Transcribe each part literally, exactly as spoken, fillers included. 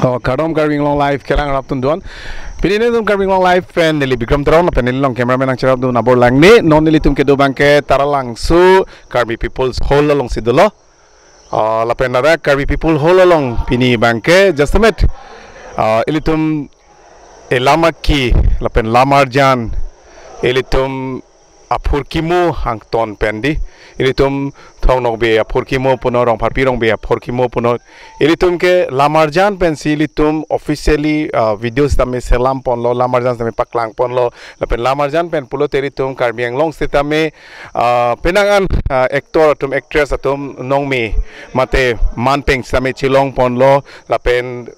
Oh, kardom Karbi Anglong Live kelang raptun duan. Pini nelitum Karbi Anglong Live pen neli Bikram Teron, pen neli along cameraman nangcherapdun Abor Langne. Non nelitum kedo abangke Taralangso Karbi People's Hall alongsi dolo. Ah, lapen ladak Karbi People Hall along pini abangke jasemet, ah, ilitum elam aki lapen lamarjan, ilitum aphurkimo angton pen di, ilitum Thong Nokbe aphurkimo punon, Rongpharpi Rongbe aphurkimo punon, ilitum ke lamarjan pensi ilitum officially, ah, video sitame selam ponlo, lamarjan sitame paklang ponlo, lapen lamarjan pen pulote ilitum Karbi Anglong sitame, ah, penang an, ah, actor atum, actress atum nongme mate manpeng sitame chelong ponlo, lapen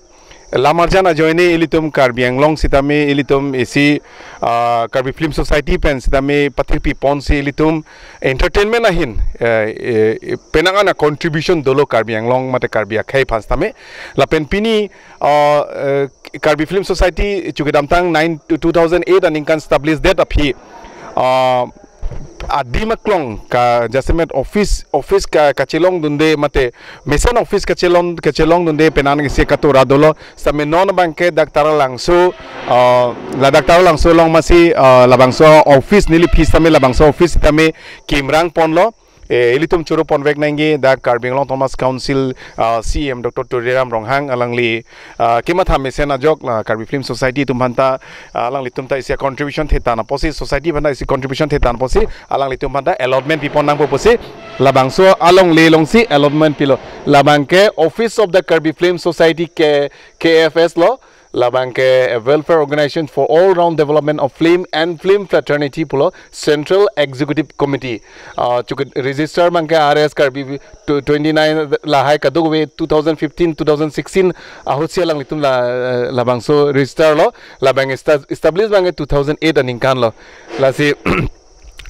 lamarjan ajoine ilitum Karbi Anglong sitame ilitum isi, ah, Karbi Film Society pen sitame pathirpi ponsi ilitum entertainment ahin, eh, eh, penang an a contribution dolo Karbi Anglong mate Karbi akhei aphan sitame. Lapen pini, ah, eh, Karbi Film Society chu kedamtang nine, two thousand eight aningkan establish det aphi, ah, adim aklong ka jasemet office, office ka, kachelongdunde mate mesen office kachelong, kachelongdunde penang isi katura dolo. Sitame non abangke dak Taralangso, ah, ladak Taralangso along masi, ah, labangso office neli aphi sitame labangso office sitame kimrang ponlo. Eh, ilitum choro ponvek nangji dak Karbi Anglong Autonomous Council, ah, C E M Doctor Tuliram Ronghang alangli, ah, kematha mesen ajok la Karbi Film Society atum aphanta, ah, alanglitum ta isi contribution thetan apotsi, society aphanta isi contribution thetan apotsi, alanglitum aphanta allotment pipon nangpo pusi, labangso alongle alongsi allotment pilo. Labangke Office of the Karbi Film Society ke K F S lo, labangke a welfare organization for all round development of film and film fraternity pulo Central Executive Committee. Ah, chuke register abangke R S Karbi tw-, twenty-nine lahai kadokave two thousand fifteen, two thousand sixteen ahutsi alanglitum la, eh, labangso register lo, labang esta-, establish abangke two thousand eight aningkan lo. Lasi,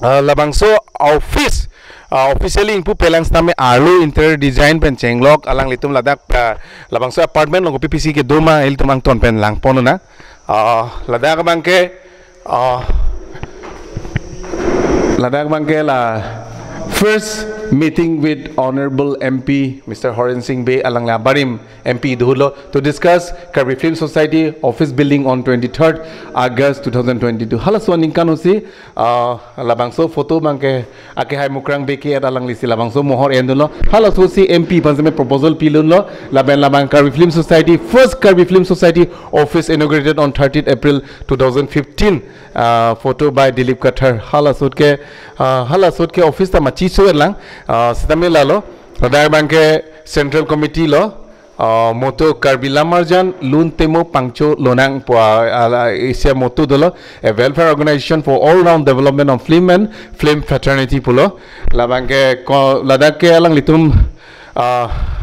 ah, labangso office, ah, officially ingpu pelang sitame arlo interior design pen chenglok, alanglitum ladak, ah, labangso apartment along kopi pisi kedo ma ilitum angton pen lang ponnon na. Ah, ladak abangke, ah, ladak abangke la first meeting with Honorable M P Mister Horen Sing Bey, alangli abarim M P dohulo, to discuss Karbi Film Society office building on twenty-third August two thousand twenty-two. Halaso aningkan ahutsi, ah, labangso photo abangke akehai Mukrang Bey ke-et alanglisi labangso mohor endunlo. Halaso ahutsi M P aphan sitame proposal pidunlo. Lapen labang Karbi Film Society, first Karbi Film Society office inaugurated on thirtieth April two thousand fifteen. Ah, photo by Dilip Kathar. Halaso ahut ke, ah, halaso ahut ke office ta machi so-et lang. Ah, sitame lalo, ladak abangke Central Committee lo, ah, motto Karbi Lamarjan Lun Temo Pangcho Lonang pu, ah, la isi a-motto dolo, a welfare organization for all round development of film and film fraternity pulo. Labangke ko-, ladak ke alanglitum, ah,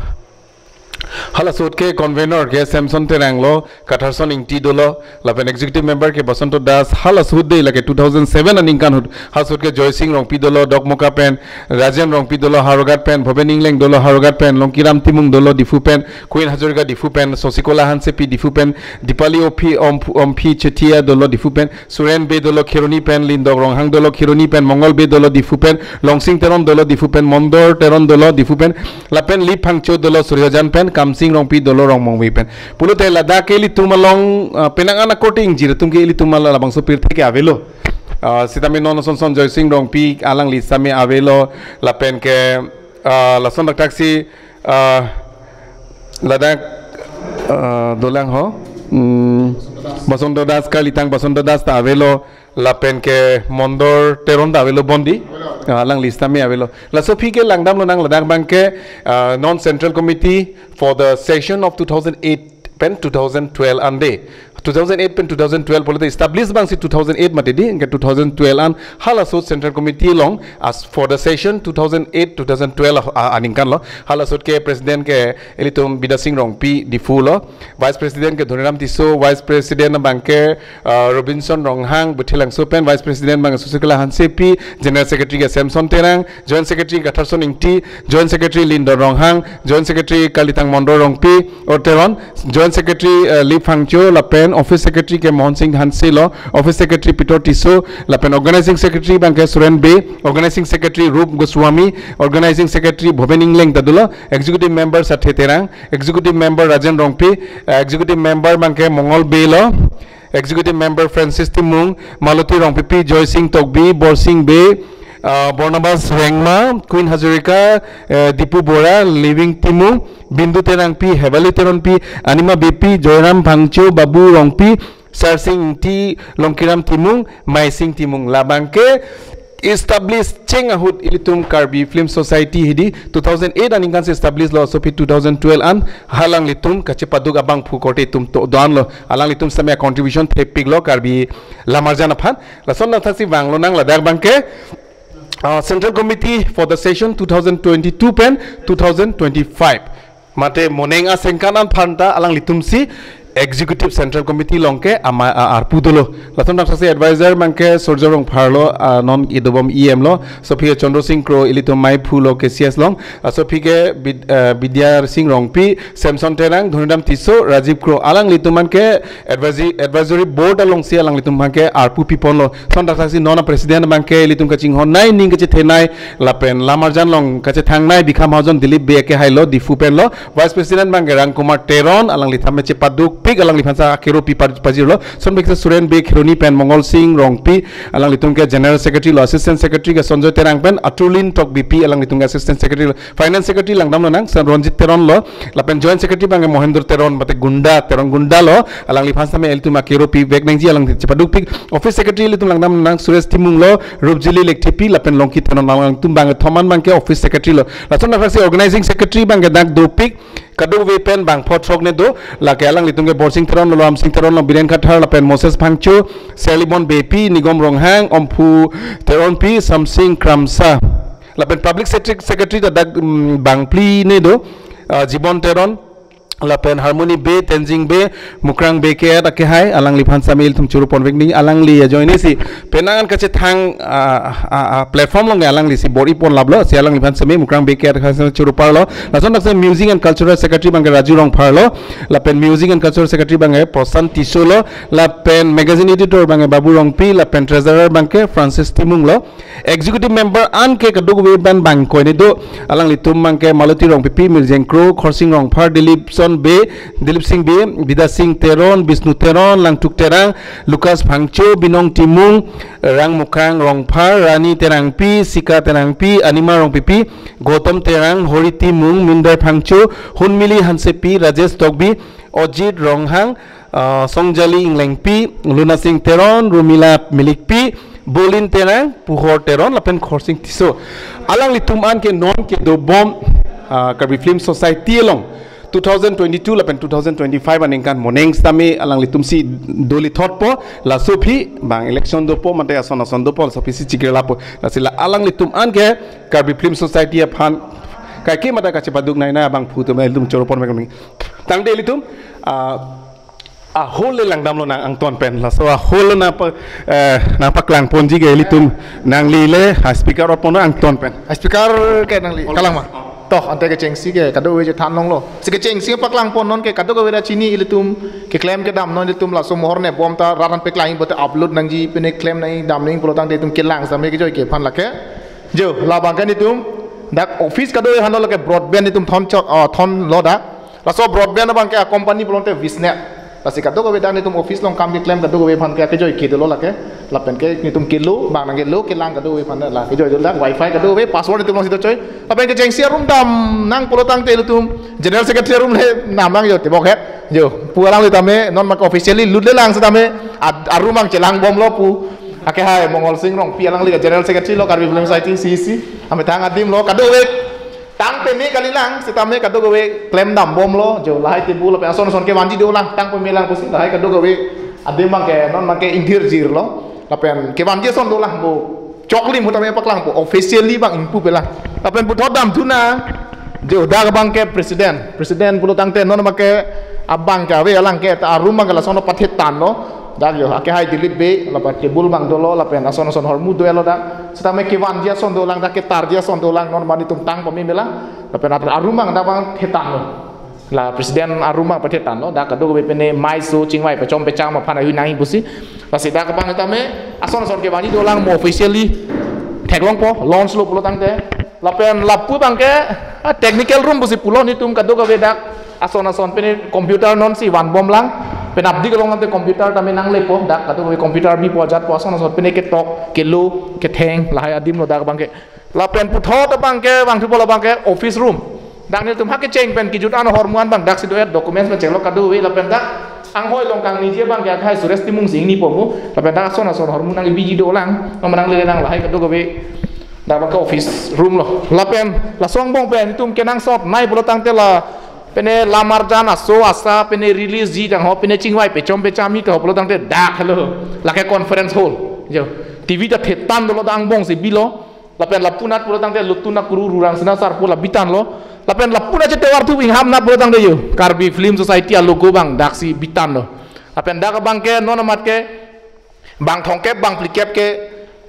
halaso ahut ke convener ke Samson Terang lo, Katharson Ingti dolo, lapen executive member ke Basanto Das, halaso ahut de lake two thousand seven aningkan ahut, halaso ahut ke Joysing Rongpi dolo, Dokmoka pen, Rajen Rongpi dolo, Howraghat pen, Bhoben Engleng dolo, Howraghat pen, Longkiram Timung dolo, Diphu pen, Queen Hazarika Diphu pen, Sosikola Hansepi Diphu pen, Dipali Ophi, Omph-, Omphi Chetia dolo, Diphu pen, Suren Bey dolo, Kheroni pen, Lindok Ronghang dolo, Kheroni pen, Mongol Bey dolo, Diphu pen, Longsing Teron dolo, Diphu pen, Mondor Teron dolo, Diphu pen, lapen Lip Phangcho dolo, Suryojan pen, Kamsing Rongpi dolo, Rongmongve pen. Pulote ladak ke ilitum along, ah, penang an akorte ingjir atum ke ilitum along labangso pirthe ke avelo. Ah, sitame non ason ason Joysing Rongpi alangli sitame avelo, lapen ke, ah, lason dakdak si, ah, ladak, ah, dolang ho, hmm, Basanto Das, kalitang Basanto Das ta avelo, lapen ke Mondor Teron ta avelo bon di. Ah, alangli sitame avelo. Laso aphi ke langdamlonang, ladak abangke, ah, non Central Committee for the session of two thousand eight pen two thousand twelve an de. Two thousand eight pen two thousand twelve pulote establish abangsi two thousand eight mati di, anke two thousand twelve an halaso ahut Central Committee along as for the session two thousand eight two thousand twelve a-, aningkan lo. Halaso ahut ke president ke ilitum Bidya Sing Rongpi Diphu lo. Vice President ke Dhoniram Tisso, Vice President abangke, ah, Robinson Ronghang, Buthelangso pen, Vice President abang Sosikola Hansepi, General Secretary ke Samson Terang, Joint Secretary Katharson Ingti, Joint Secretary Lindon Ronghang, Joint Secretary kalitang Mondor Rongpi, or Teron, Joint Secretary, ah, Lip Phangcho, lapen Office Secretary ke Mohan Singh Hanse lo, Office Secretary Peter Tisso, lapen Organizing Secretary abangke Suren Bey, Organizing Secretary Rup Goswami, Organizing Secretary Bhoben Engleng ta dolo, Executive Member Sathe Terang, Executive Member Rajen Rongpi, eh, Executive Member abangke Mongol Bey lo, Executive Member Francis Timung, Maloti Rongpipi, Joy Singh Tokbi, Borsing Bey, uh, Barnabas Rengma, Queen Hazarika, uh, Dipu Bora, Living Timung, Bindu Terangpi, Hevali Teronpi, Anima Beypi, Joyram Phangcho, Babu Rongpi, Sarsing Ingti, Longkiram Timung, Maising Timung. Labangke establish cheng ahut ilitum Karbi Film Society hidi two thousand eight aningkan si establish lo, laso aphi two thousand twelve an alanglitum kachepaduk abangphu korte itum to don lo, alanglitum sitame contribution thepik lo Karbi Lamarjan aphan. Lason nangthaksi vanglo nang ladak abangke, uh, Central Committee for the session two thousand twenty-two pen two thousand twenty-five. Mate moneng asengkan an aphanta alanglitum si Executive Central Committee along ke ama, a, arpu dolo. Lason nangthaksi advisor abangke Surjya Rongphar lo, uh, non idobom E M lo. Laso aphi Chandra Singh Kro ilitum maiphu lo K C S along. Laso aphi ke Bid-, uh, Bidya Singh Rongpi, Samson Terang, Dhonidam Tisso, Rajiv Kro, alanglitum abangke advisory, advisory board alongsi alanglitum abangke arpu piponlo. Lason nangthaksi non a-president abangke ilitum kachinghon nei, ning kachethe nei, lapen Lamarjan along kachethang nei, Bikha Mahajon Dilip Bey ke hailo, Diphu pen lo. Vice president abangke Ram Kumar Teron, alangli tame chepadukpik, alangliphan si akero pi par-, pajirlo. Lason bek si Suren Bey Kheroni pen Mongol Singh Rongpi, alanglitum ke general secretary lo, assistant secretary ke Sanjoy Terang pen Aturlin Tokbipi, alanglitum ke assistant secretary lo. Finance Secretary langdamlo nang, San Ranjit Teron lo, lapen Joint Secretary abangke Mohendra Teron, mate Gunda, Teron Gunda lo, alangliphan sitame ilitum akero pivek nangji, alang chepadukpik. Office Secretary ilitum langdamlo nang, Suresh Timung lo, Rupjili Lekthepi, lapen Longki Teron, alanglitum bangkethom an abangke Office Secretary lo. Lason nangthaksi Organizing Secretary abangke dak dopik, kadokave pen bang photrok ne do, lake alanglitum ke Borsing Teron lo, Ramsing Teron lo, Biren Kathar, lapen Moses Phangcho, Selibon Beypi, Nigom Ronghang, Omphu Teronpi, Samsing Kramsa. Lapen Public Secretary, Secretary ta dak, mm, bangphli ne do, ah, Jibon Teron, lapen Harmony Bey, Tenzing Bey, Mukrang Bey ke ta ke hai, alangliphan sitame ilitum choro ponvek nangji, alangli ajoine si penang an kachethang, ah, ah, ah, platform along alangli si bor-i ponlaplo, si alangliphan sitame Mukrang Bey ke ta ke hai choro parlo. Lason nangthaksi Music and Cultural Secretary abangke Raju Rongphar lo, lapen Music and Cultural Secretary abangke Prosan Tisso lo, lapen Magazine Editor abangke Babu Rongpi, lapen Treasurer abangke Francis Timung lo. Executive member an ke kadokave pen bang koine do, alanglitum abangke Maloti Rongpipi, Mirjeng Kro, Khorsing Rongphar, Dilip Son Bey, Dilip Singh Bey, Bidya Singh Teron, Bishnu Teron, Langtuk Terang, Lucas Phangcho, Binong Timung, Rang Mukrang Rongphar, Rani Terangpi, Sika Terangpi, Anima Rongpipi, Gautam Terang, Hori Timung, Minder Phangcho, Hunmili Hansepi, Rajesh Tokbi, Ojit Ronghang, ah, Songjali Inglengpi, Luna Singh Teron, Rumila Milikpi, Bolin Terang, Puhor Teron, lapen Khorsing Tisso. Alanglitum an ke non kedobom, ah, Karbi Film Society along two thousand twenty-two lapen two thousand twenty-five aningkan moneng sitame alanglitum si doli thotpo, laso aphi bang election dopo, mate ason ason dopo, laso aphi si chikir lapo. Lasi la alanglitum an ke Karbi Film Society aphan kaike mate kachepaduk nei na abangphu atum ilitum choro ponvek nangji. Tangte ilitum, ah, ahol le langdamlo nang angton pen. Laso ahol nangpa-, eh, nangpaklang ponji ke ilitum nangli le, ha, speaker ot ponlo angton pen. Ha, speaker ke nangli kalang ma. To, ante kechengsi ke kadokave chethan longlo. Si kechengsi paklang pon non ke kadokave ta chini, ilitum keklem kedam non ilitum laso mohor ne bom ta rat an paklang bote upload nangji, pine klem nangji, dam nangji pulo tangte ilitum kelang sitame kejoi ke aphan lake. Jo, labang ke nelitum dak office kadokave aphan lo, lake broadband nelitum thon chok, ah, thonlo dak. Laso broadband abangke a company pulote Visnet. Lasi kadokave dak nelitum office along kam keklem kadokave aphan ke kejoi ke dolo lake. Lapen ke nelitum kelo, bang nangkelo, kelang kadokave aphan la kejoi dolo dak, wifi kadokave, password nelitum alongsi dochoi. Lapen kechengsi arum dam nang pulo tangte ilitum general secretary arum le nam nang jo tebok he. Jo, pu alanglitame non mak officially lut le lang sitame ad-, arum ang chelang bomlo pu. Ake hai Mongol Singh Rongpi alangli ke general secretary lo Karbi Film Society, C E C. Amethang adim lo kadokave tang peme kalilang, sitame kadokave klem dam bomlo, jo lahai table lapen ason ason kevanji dolang, tang peme lang pusi lahai kadokave adim abangke non abangke ingjir jirlo, lapen kevanji ason dolang bo choklim ahut tame paklangpo, officially bang ingpu pelang. Lapen puthot damthu nang, jo dak abangke president, president pulo tangte non abangke abangke ave alang ke ta arum abangke lason pathetanlo, dak jo ake hai Dilip Bey, lapen table bang dolo, lapen ason ason hormu do-etlo dak. Sitame kevanji ason dolang, dak ketarji ason dolang, non mani tum tang peme melang. Lapen at-, arum abang dak abang thetanlo. La president arum abang pathe tanglo, dak kadokave pene maiso chingvai pachom pacham aphan ahui nangji pusi. Lasi dak abang tame ason ason kevangji dolang, mo officially theklongpo, launch lo pulo tangte. Lapen lapu abangke, ah, technical room pusi pulo, netum kadokave dak ason ason pene computer nonsi vanbomlang. Pen abdi kelong tangte computer tame nanglepo, dak kadokave computer bipo ajatpo, ason ason pene ketok, kelo, ketheng, lahai adim lo dak abangke. Lapen puthot abangke, vangthupo, labangke office room. Dak netum ha kecheng pen kejut an ahormu an abang daksi do-et, documents pen chenglo kadokave, lapen dak anghoi Longkangni ji abangke akhai Suresh Timung si ingnipo mu, lapen dak ason ason ahormu nangkebiji dolang, nang manangle nang lahai kadokave. Dak abangke office room lo. Lapen laso angbong pen netum kenangsot nai pulo tangte la pene lamarjan aso asa pene release ji tangho, pene chingvai pachom pachamji tangho pulo tangte dak helo, lake conference hall. Jo, T V ta thetan dolo, dak angbong si bilo. Lapen lapunat pulo tangte Lutun Akuru Rurang Sena Sarpo la bitanlo. Lapen lapunat chetovar thu ingham nat pulo tangte jo, Karbi Film Society alogo abang daksi bitanlo. Lapen dak abangke non amat ke bang thomkep bang phlikep ke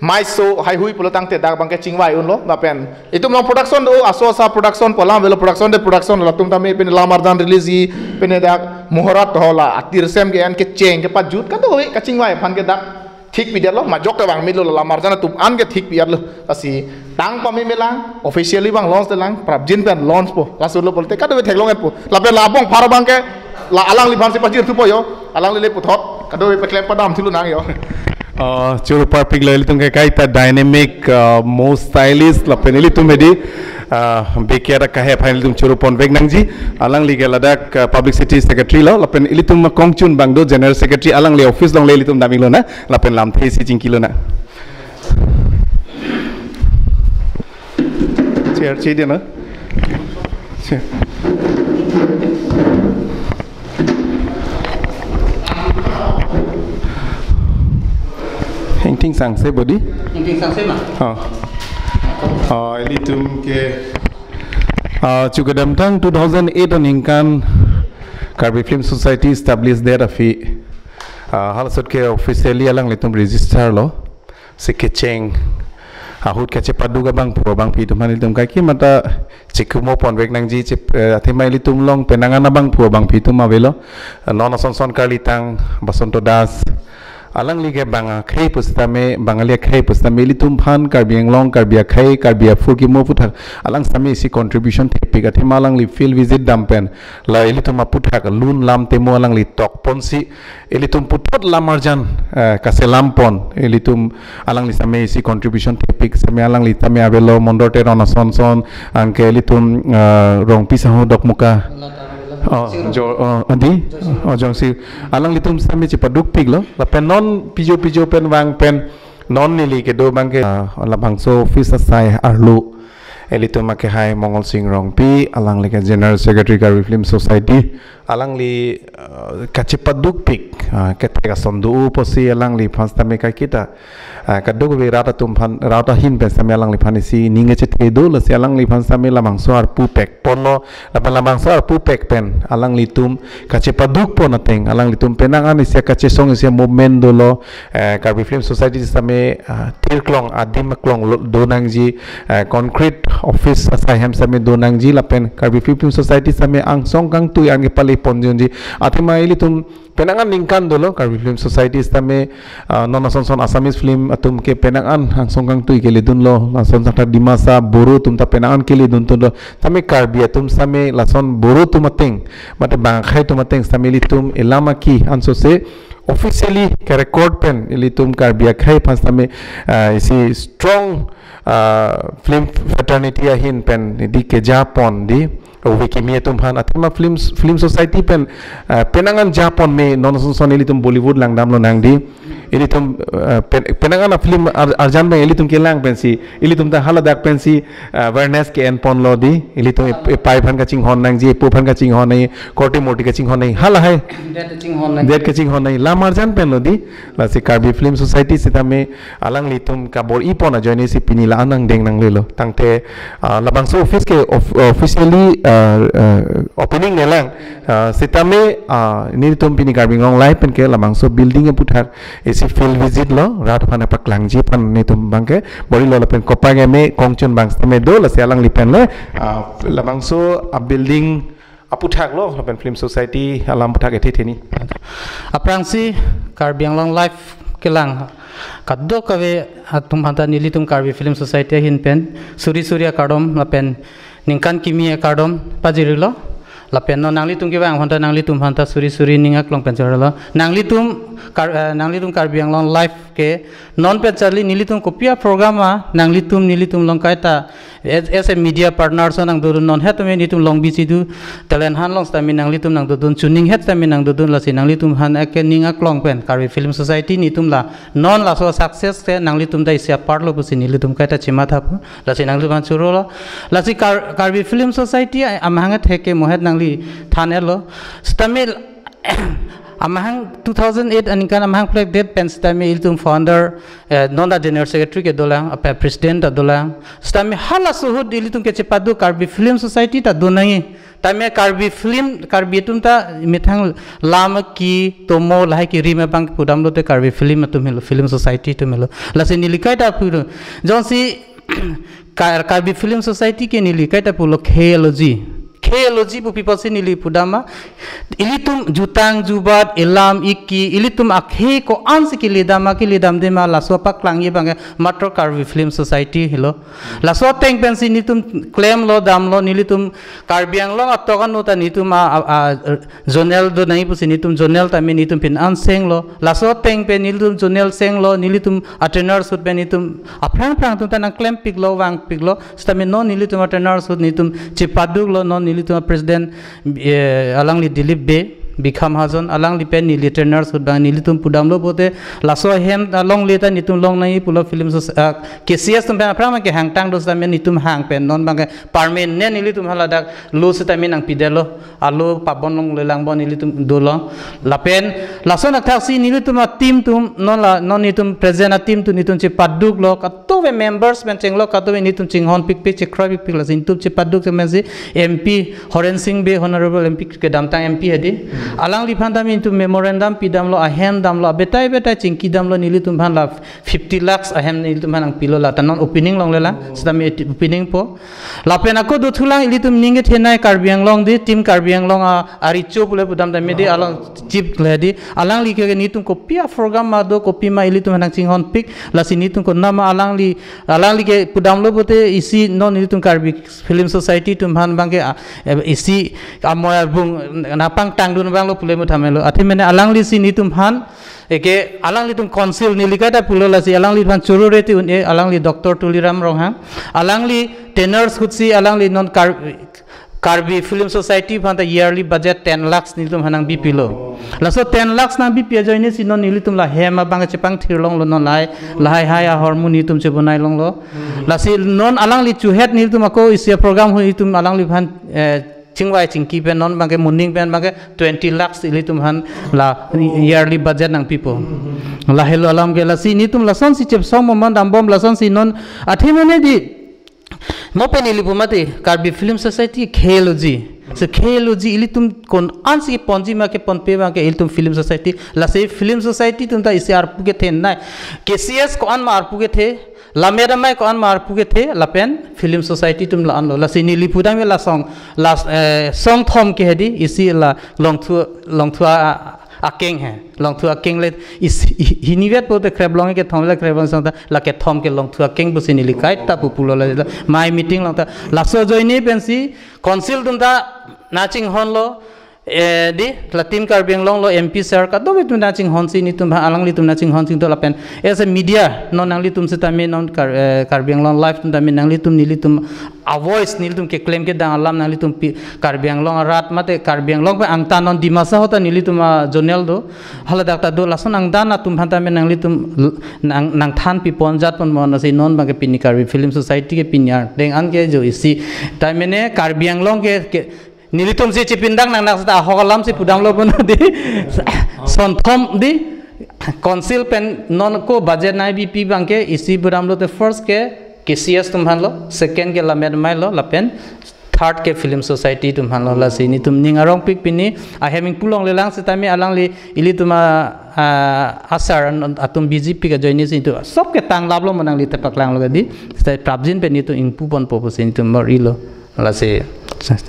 maiso haihui pulo tangte dak abangke chingvai unlo. Lapen itum long production do, aso asa production pu alam avelo, production de production, latum tame pene lamarjan release ji, pene dak muhurat ho la atirsem ke-en kecheng kepajut kadokave kachingvai aphan ke dak thik pidetlo, majok kevang mitlo, lamarjan atum an ke thik pidetlo. Lasi tang pame melang, officially abang launch delang, prapjin pen launch po, laso lo pulote kadokave theklongpo. Lapen la angbong pharo abangke la alangliphan si pajirthupo jo, alangli le puthot kadokave paklem padam thulonang jo. Uh, choro parpik lo ilitum ke kaita dynamic, uh, most stylish lapen ilitum hedi, uh, bekiara kahe phain ilitum choro ponvek nangji. Alangli ke ladak, uh, publicity secretary lo, lapen ilitum kongchun abang do general secretary, alangli office along le ilitum damiklo na, lapen lamthe isi chingkilo na. Chair, chair dia na. Chair. Hengting sangse bodi? Hengting sangse ma? Oh. Oh, ilitum ke, ah, chukadamtang two thousand eight aningkan Karbi Film Society established det aphi. Ah, halasot ke officially alanglitum register lo. Si kecheng ahut kachepaduk abangphu abangpi atum aphan ilitum kaike mata chekumo ponvek nangji, chep-, eh, athema ilitum along penang an abangphu abangpi atum avelo. Non ason ason karlitang Basanta Das. Alangli ke bang akhei pusitame, bang ali akhei pusitame ilitum aphan Karbi Anglong, Karbi akhei, Karbi aphurkimo aphuthak alang sitame isi contribution thepik, athema alangli field visit dam pen la ilitum aphuthak lun lam temo alangli tokponsi ilitum puthot lamarjan, eh, kaselam pon, ilitum alangli sitame isi contribution thepik, sitame alangli tame avelo Mondor Teron ason ason, anke ilitum, eh, Rongpi Sahu Dokmoka. Oh, jo, oh, adi? Oh, jongsi. Alanglitum sitame chepadukpiklo. Lapen non pijo pijo pen vang pen non neli kedo abangke, ah, labangso office asai arlo ilitum akehai Mongol Sing Rongpi, alangli ke General Secretary Karbi Film Society, alangli, ah, kachepadukpik, ah, kethek ason do pusi alangliphan sitame kaiketa, ah, kadokave rat atum aphan, rat ahin pen sitame alangliphan isi ning kachethe do, lasi alangliphan sitame labangso arpu pekponlo, lapen labangso arpu pek pen alanglitum kachepadukpon ateng, alanglitum penang an isi kachesong isi movement dolo, eh, Karbi Film Society sitame, ah, tirklong adim aklong lo, do nangji, eh, concrete office asai hem sitame do nangji, lapen Karbi Film Society sitame angsong kangtui an kepaleponji. Athema ilitum penang an ningkan dolo Karbi Film Society sitame, ah, non ason ason Assamese film atum ke penang an angsong kangtui keledunlo, lason sangta Dimasa, Boro atum ta penang an keledun tunlo, sitame Karbi atum sitame lason Boro atum ateng, mate bang akhei atum ateng sitame ilitum elam aki ansose officially ke record pen ilitum Karbi akhei aphan sitame, ah, isi strong, ah, film fraternity ahin pen di kejapon di ove kimi atum aphan, athema film, film society pen, ah, penang an japon me, non ason ason ilitum Bollywood langdamlonang di. Ilitum, ah, pen-, penang an film ar-, arjan pen ilitum kelang pensi, ilitum ta haladak pensi, ah, awareness ke-enponlo di. Ilitum ep-, epai aphan kachinghon nangji, epo aphan kachinghon nangji, korte morte kachinghon nangji, halahai. Det kachinghon nangji. Det kachinghon nangji. Lamarjan penlo di. Lasi Karbi Film Society sitame alanglitum kabor-ipon ajoine si pini la-an angdeng nanglelo. Tangte, ah, labangso office ke of-, officially, ah, ah, opening nelang. Ah, sitame, ah, nelitum pini Karbi Anglong Live pen ke labangso building aputhak isi field visit lo, rat aphan paklangji aphan netum abangke bor-ilo, lapen kopai game kongchun abang sitame do, lasi alangli pen le, ah, labangso a building aphuthak lo lapen Film Society alam aphuthak ethe theni. Aphrangsi Karbi Anglong Live kelang kadokave atum aphanta nelitum Karbi Film Society ahin pen suri suri akardom lapen ningkan kimi akardom pajirilo. Lapen non nanglitum kevang aphanta nanglitum aphanta suri suri ning aklong pen chorolo. Nanglitum Kar, eh, nanglitum Karbi Anglong Live ke non pen charli nelitum kopi aprogram ma nanglitum nelitum along kaita as, as a media partner so nangdodun, non het tame nelitum along bichi do, talent han along sitame nanglitum nangdodun, chuning het sitame nangdodun, lasi nanglitum aphan eke ning aklong pen Karbi Film Society nelitum la non laso success ke nanglitum ta isi apart lo pusi nelitum kaita chimatha pu. Lasi nanglitum aphan chorolo. Lasi Kar, Karbi Film Society a-, amahang theke mohet nangli than-etlo. Sitame amahang two thousand eight aningkan amahang plek det pen sitame ilitum founder, eh, non ta general secretary ke dolang, apa president ta dolang. Sitame halaso ahut ilitum kechepadu Karbi Film Society ta do nangji. Tame Karbi film, Karbi atum ta methang lam ki tomo lahai kirim abang pudam lote Karbi film atum helo, Film Society atum helo. Lasi neli kaita pu do. Jongsi Kar, Karbi Film Society ke neli kaita pulo khei aloji. Khei aloji pu people si neli pudam ma. Ilitum jutang jubat, elam iki, ilitum akhei ko-an si keledam ma, keledamde ma, laso apaklangji abang ke matro Karbi Film Society helo. Laso ateng pensi nelitum klemlo damlo, nelitum Karbi Anglong atok anu ta nelitum a, a, a, zonal do nangji pusi nelitum zonal tame nelitum pin an senglo. Laso ateng pen nelitum zonal senglo, nelitum a trainers ahut pen nelitum aphrang aphrang atum ta nangklempiklo, vangpiklo. Sitame non nelitum a trainers ahut nelitum chepaduklo, non nelitum a president, eh, alangli Dilip Bey, Bikha Mahajon, alangli pen neli trainers ahut abang nelitum pudamlo pote laso ahem alongle ta nelitum long nangji pulo Film Soc-, ah, K C S atum pen aphrang abang ke hangtang do sitame nelitum hang pen non abang ke permanent nelitum haladak lo sitame nangpidetlo. Alo pabon longle lang bon nelitum dolo. Lapen lason athaksi nelitum a team atum non la, non nelitum present a team atum nelitum chepaduklo, kadokave members pen chenglo, kadokave nelitum chinghonpikpik, chekroipikpik, lasi nelitum chepaduk chemensi M P Horen Sing Bey, Honorable M P kedamtang M P hedi. Alangliphan tame nelitum memorandum pidamlo, ahem damlo, abetai betai chingki damlo, nelitum aphan la fifty lakhs ahem nelitum aphan nangpilo, la ta non opening longle lang, sitame eti-, opening po. Lapen ako dothulang ilitum ning kethenei Karbi Anglong di, team Karbi Anglong a, arecho pule pudam tame di, along chief le di, alangli ke nelitum kopi a program ma do, kopi ma ilitum aphan nangchinghonpik, lasi nelitum konat ma alangli, alangli ke pudamlo pote isi non nelitum Karbi Film Society atum aphan abang ke, a, eh, isi amoy abung nangpangtangdun abang lo pule mo thamelo. Athe mene alangli si nelitum aphan eke alanglitum council neli kaita pulo, lasi alangliphan choro reti un-e, alangli Doctor Tuliram Ronghang. Alangli trainers ahut si alangli non Kar-, Karbi Film Society aphan ta yearly budget ten lakhs nelitum aphan nangbipilo. Laso ten lakhs nangbipi ajoine si non nelitum la hem abang chepangthir longlo, non lahai, lahai hai ahormu nelitum chebonai longlo. Lasi non alangli chuhet nelitum ako isi a program ahut nelitum alangliphan, eh, chingvai chingki pen non abang ke moning pen abang ke twenty lakhs ilitum aphan la yearly budget nangpipo. Lahelo alam ke, lasi nelitum lasonsi chepsong moman dambom, lasonsi non athe mene di. Mo pen ili pu mati Karbi Film Society khei aloji. So khei aloji ilitum ko-an si ponji ma keponpe abang ke ilitum Film Society. Lasi Film Society atum ta isi arpu kethenei. K C S ko-an ma arpu kethe, Lammet Amei ko-an ma arpu kethe, lapen Film Society atum la-anlo. Lasi neli pudam ke la song, la, eh, song thom ke hedi, isi la Longthu, Longthu a, a, akeng he. Longthu akeng le is, hi-, hinivet pote kreplong kethom le kreplong song ta, la kethom ke Longthu akeng pusi neli kaita pu pulo la, la, my meeting along ta. Laso ajoine pensi council atum ta nangchinghonlo, eh, di, la team Karbi Anglong lo M P sir kadokave atum nangchinghonsi nelitum aphan alanglitum nangchinghonsi do lapen as a media non nanglitum sitame non Kar-, eh, Karbi Anglong Live atum tame nanglitum nelitum a voice nelitum keklem kedang alam nanglitum pi Karbi Anglong arat mate Karbi Anglong pen angtan non Dimasa ahut ta nelitum a zonal do, haladak ta do, lason angtan atum aphan tame nanglitum l-, nang, nangthan pipon jat pon mon, lasi non abang ke pini Karbi Film Society ke pini ardeng an ke jo isi. Tame ne Karbi Anglong ke, ke nelitum si chipindang nang nak seta ahok alam si pudamlo pon di. Son thom di. Council pen non ko budget nangbipi abang ke isi pudamlo te first ke K C S atum aphan lo, second ke Lammet Amei lo, lapen third ke Film Society atum aphan lo, lasi nelitum ning arongpik pini ahem ingpu longle lang sitame alangli ilitum a, a, asar an-, atum B J P ke join si nelitum sob ke tanglaplo mo nangli tepaklanglo ke di. Seta prapjin pen nelitum ingpu ponpo pusi nelitum mor-ilo. Lasi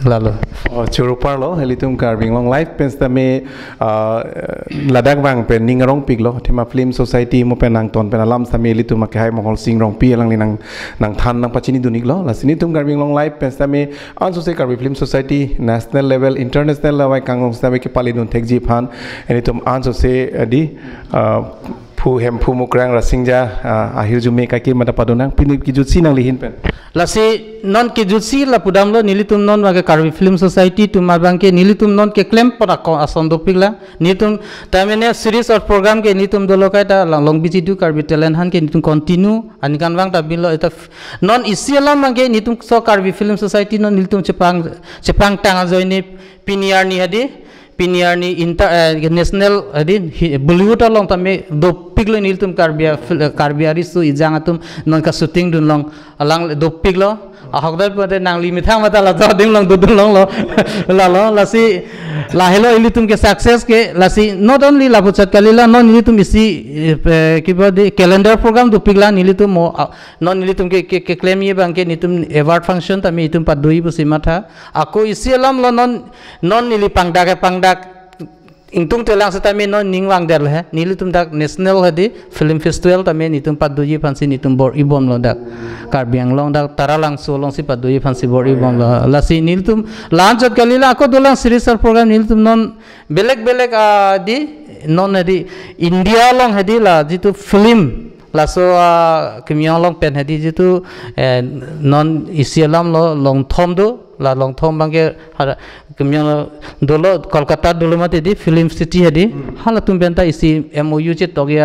Lalo. Oh, choro parlo, ilitum Karbi Anglong Live pen sitame, ah, ladak vang pen ning arongpiklo, athema Film Society mo pen nangton pen alam sitame ilitum akehai Mohol Sing Rongpi alangli nang, nangthan nangpachinidun-iklo, lasi nelitum Karbi Anglong Live pen sitame ansose Karbi Film Society, national level, international level kangrong sitame kepalidun thekji aphan, ilitum ansose, eh, di, ah, Phu Hemphu Mukrang Rasinja, ah, ahirjume kaki mata padonang, pini kijutsi nangli ahin pen. Lasi non kijutsi lapu damlo, nelitum non abangke Karbi Film Society atum abangke nelitum non keklem pon ako ason dopiklo. Nelitum tamene series of program ke nelitum dolo kaita lang long biji du Karbi talent aphan ke nelitum continue aningkanvang ta bilo ita f-, non isi alam abangke nelitum so Karbi Film Society non nelitum chepang, chepangtang ajoine pini arni hadi, pini arni inter, eh, national, eh, di, hi-, Bollywood along tame dopiklo nelitum Karbi a-, fil-, eh, Karbi ariso ejang atum non ka-shooting dunlong alang dopiklo. Ahok dal pute nangli methang mata la joding long dodun longlo. Lalo, lasi, lahelo ilitum ke success ke, lasi not only lapuchot kalilo, non ilitum isi, eh, pe-, kiba di calendar program dopiklo nelitum mo, ah, non ilitum ke, ke, keklemji abangke nelitum award function tame itum padoji pusi matha. Ako isi alamlo non, non neli pangdak ke pangdak ingtung telang sitame non ning vangdetlo he. Nelitum dak national hadi film festival tame nelitum padoji aphansi nelitum bor-ibomlo dak. Karbi Anglong dak Taralangso alongsi padoji aphansi bor-ibomlo. Lasi nelitum la-anchot kalilo ako dolang series of program nelitum non belek belek, ah, di non hadi India along hadi la jitu film laso, ah, Kimiang along pen hadi jitu, eh, non isi alamlo Longthom do, la Longthom abangke hara Kimiang lo dolo Kolkata dolo mati di film city hadi. Hmm. Halatum penta isi M O U chetokji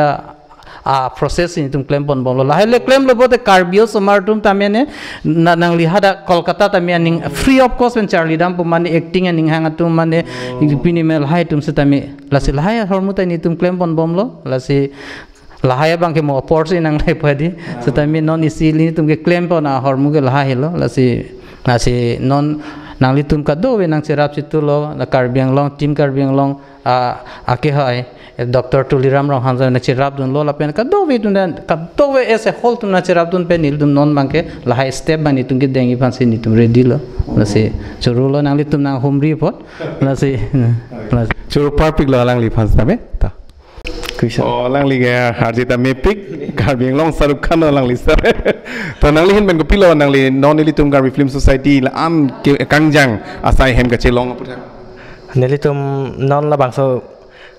a-process nelitum klem ponbomlo. Lahai le klemlo pute Karbi osomar atum tamene na nangli hadak Kolkata tame aning free of cost pen charlidam pu mane acting aning hang atum mane pini me lahai atum sitame. Lasi lahai ahormu ta nelitum klem ponbomlo. Lasi lahai abangke mo apor si nang lahai padi. Sitame non isi nelitum keklem pon ahormu ke lahai helo. Lasi, lasi non nanglitum kadokave nangcherap chitulo, la Karbi Anglong, team Karbi Anglong, ah, akehai, eh, Doctor Tuliram Ronghang nangcherapdunlo lapen kadokave atum dan, kadokave as a whole atum nangcherapdun pen nelitum non abangke lahai step abang nelitum kedengji aphansi nelitum ready lo. Lasi chorolo nanglitum nanghumri apot. Lasi, lasi. Choro parpiklo alangliphan sitame. Ta. Kuisa. Oh, alangli ke arjita mepik, Karbi Anglong Shahrukh Khan alangli sitame. To nangli ahin pen kopilo nangli non nelitum Karbi Film Society la-an ke kangjang asai hem kachelong aputhak. Nelitum non labangso,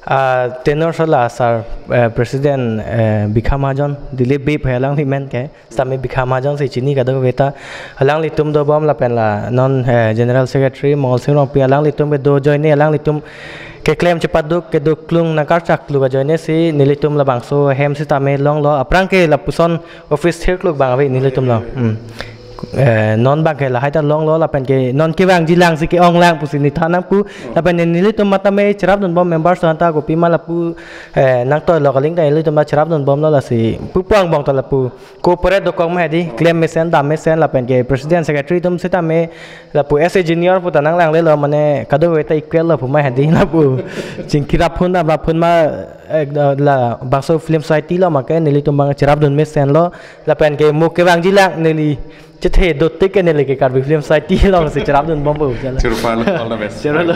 ah, tenor sola sir, eh, President, eh, Bikha Mahajon, Dilip Bey phe alangli amen ke. Sitame Bikha Mahajon si chini kadokave ta. Alanglitum dobom lapen la non, eh, General Secretary Mohol Sing Rongpi alanglitum kedo ajoine alanglitum keklem chepaduk kedoklung nangkarchak kluk ajoine si nelitum labangso hem sitame longlo. Aphrang ke lapuson office thirkluk abang ave nelitum lo. Hmm. Eh, non abangke lahai ta longlo lapen ke non kevangjilang si ke-onglang pusi neli than nangpu lapen nelitum matame cherapdunbom members aphanta kopima lapu, eh, nangtoilo kaling ta nelitum ta cherapdunbomlo lasi pupu angbong ta lapu cooperate dokok ma hadi, klem mesen, dam mesen, lapen ke President Secretary atum sitame, lapu as a junior puta nanglanglelo, mane kadokave ta equal lo pu ma hadi, lapu chingkirap phun, dam rap phun ma, eh, labangso Film Society lo, make nelitum abang cherapdun mesenlo, lapen ke mo kevangjilang neli chethe dotik ke neli ke Karbi Film Society alongsi cherapdunbompo, jala. Choro parlo, all the best. Choro lo.